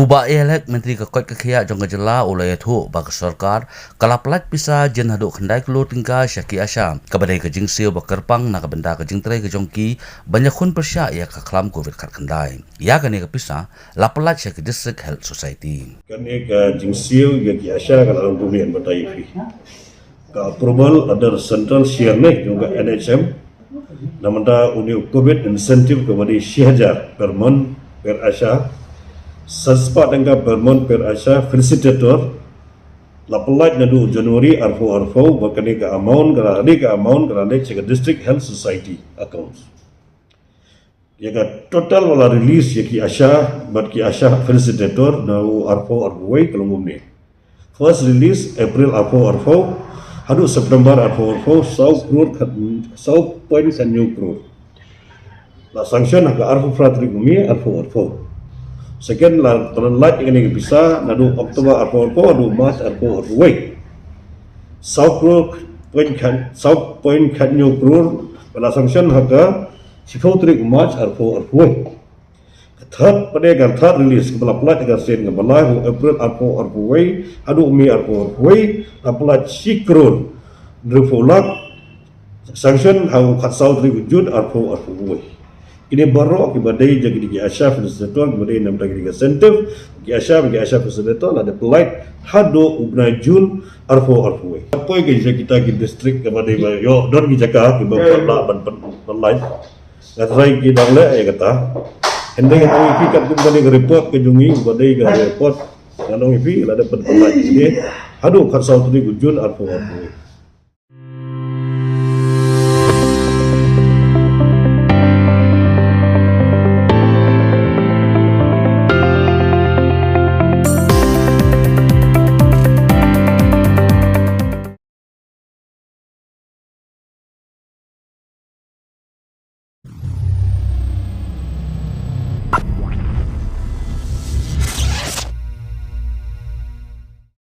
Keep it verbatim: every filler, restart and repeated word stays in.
U Bah A L Hek, Myntri ka koit ka khiah jong ka jylla, u la ïathuh ba ka sorkar ka la pyllait pisa jin haduh khyndai klur tyngka sha ki ASHA, kaba dei ka jingsiew ba kyrpang na ka bynta ka jingtrei ka jong ki ban ïakhun pyrshah ïa ka khlam covid khatkhyndai. Ïa kane ka pisa la pyllait sha ki District Health Society. Kane ka jingsiew ïa ki ASHA ka la long kumne, batai phi. Ka approval under central share ne jong ka N H M. Na mynta une u covid incentive kaba dei shi hajar per month per ASHA. San spah tyngka per month per ASHA facilitator. La pyllait naduh January arphew arphew, bad kane ka amount ka la, kane ka amount ka la leit sha ka District Health Society accounts. Ïa ka total ba la release ïa ki ASHA bad ki ASHA facilitator naduh arphew arphew wei ka long kumne. First release April arphew arphew haduh September arphew arphew, saw klur khat, saw point khathynñiew klur. La sanction ha ka arphew phra tarik u May arphew arphew. Second, la pyllait ïa kane ka pisa naduh October arphew arphew haduh March arphew arphew wei. Saw klur point khat, saw point khathynñiew klur ba la sanction ha ka shiphew tarik u March arphew arphew wei. Ka third, pat ka third release kaba la pyllait ha ka sien kaba lai, u April arphew arphew wei haduh May arphew arphew wei, la pyllait shi klur hynriewphew lak, sanction ha u khatsaw tarik u June arphew arphew wei. Kine baroh kiba dei jong kine ki ASHA facilitator, kiba dei na bynta kine ki incentive, ki ASHA, ki ASHA facilitator la dep pyllait haduh u bnai June arphew arphew wei. Poi ka jaka kita ki district kaba dei ba ïoh don ki jaka kiba, eh, lah ban pyn-, pyllait. Nga tharai ki dang leh ïa kata. Hynrei nga ong ïa phi katkum kane ka report ka jong ngi, ba dei ka report, nga ong ïa phi la dep pynpyllait ïa kine haduh khatsaw tarik u June arphew arphew wei.